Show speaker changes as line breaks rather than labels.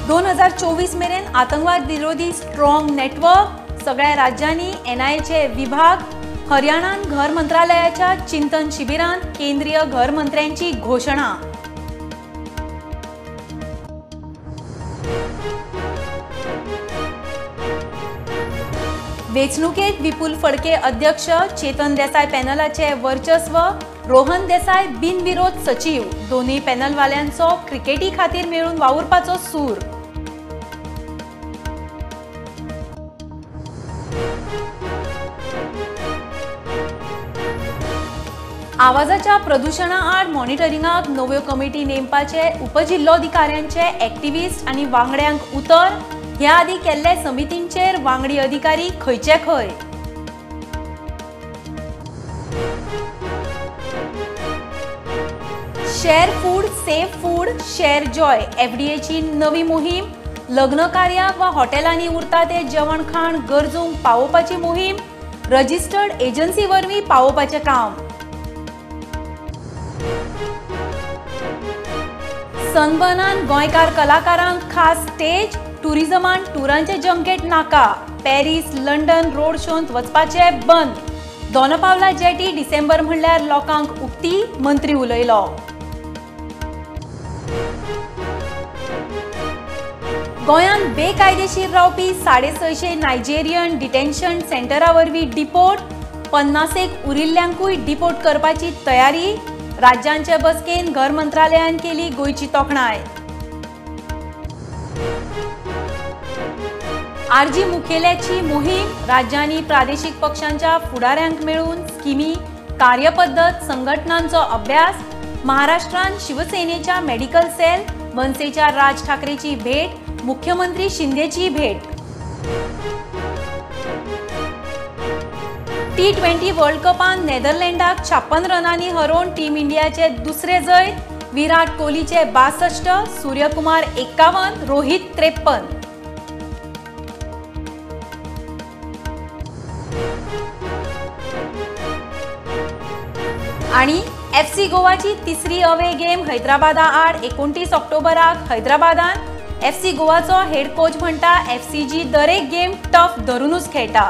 2024 मेरेन आतंकवाद विरोधी स्ट्रॉंग नेटवर्क, सगळ्या राज्यांनी एनआयएचे विभाग. हरियाणान घर मंत्रालयाच्या चिंतन शिबिरांत केंद्रीय घर मंत्र्यांची घोशणा. वेंचणुकेत विपुल फडके अध्यक्ष, चेतन देसाय पॅनलाचे वर्चस्व, रोहन देसाय बिनविरोध सचीव. दोन्ही पॅनलवाल्यांचो क्रिकेटी खातीर मेळून वावुरपाचो सूर. आवाजाच्या प्रदुशणा आड मॉनिटरिंगाक नव्यो कमिटी नेमपाचे उपजिल्लोधिकाऱ्यांचे एक्टिविस्ट आनी वांगड्यांक उतर. ह्या आदी केल्ले समितींचेर वांगडी अधिकारी खंयचे खंय. Share food save food share joy एफडीएची नवी मोहीम. लग्न कार्याक वा हॉटेलांनी उरता ते जेवण खाण गरजूंक पावोवपाची मोहीम. रजिस्टर्ड एजन्सी वरवीं पावोवपाचें काम. सनबर्नान गोंयकार कलाकारांक खास स्टेज. टुरिझमान टुरांचे जंकेट नाका. पॅरीस लंडन रोड शोंत वचपाचे बंद. दोनपावला जेटी डिसेंबर म्हणल्यार लोकांक उक्ती, मंत्री उलयलो. गोंयांत बेकायदेशीर रावपी 650 नायजेरियन डिटेन्शन सेंटरा वरवीं डिपोर्ट. 50 उरिल्ल्यांकूय डिपोर्ट करपाची तयारी. राज्यांचे बसकेन घर मंत्रालयान केली गोंयची तोखणाय. आरजी मुखेल्याची मोहीम. राज्यांनी प्रादेशीक पक्षांच्या फुडाऱ्यांक मेळून स्किमी, कार्यपद्दत, संघटनांचो अभ्यास. महाराष्ट्रान शिवसेनेच्या मेडिकल सेल, मनसेच्या राज ठाकरेची भेट, मुख्यमंत्री शिंदेची भेट. T20 world कपान नेदरलँडाक 56 रनांनी हरोवन टीम इंडियाचे दुसरे जैत. विराट कोहलीचे 62, सूर्यकुमार 51, रोहित 53. आणि एफसी गोवाची तिसरी अवे गेम हैदराबादा आड 29 ऑक्टोबराक हैदराबादान. एफसी गोवाचो हेड कोच म्हणटा एफसीजी दरेक गेम टफ धरूनच खेळटा.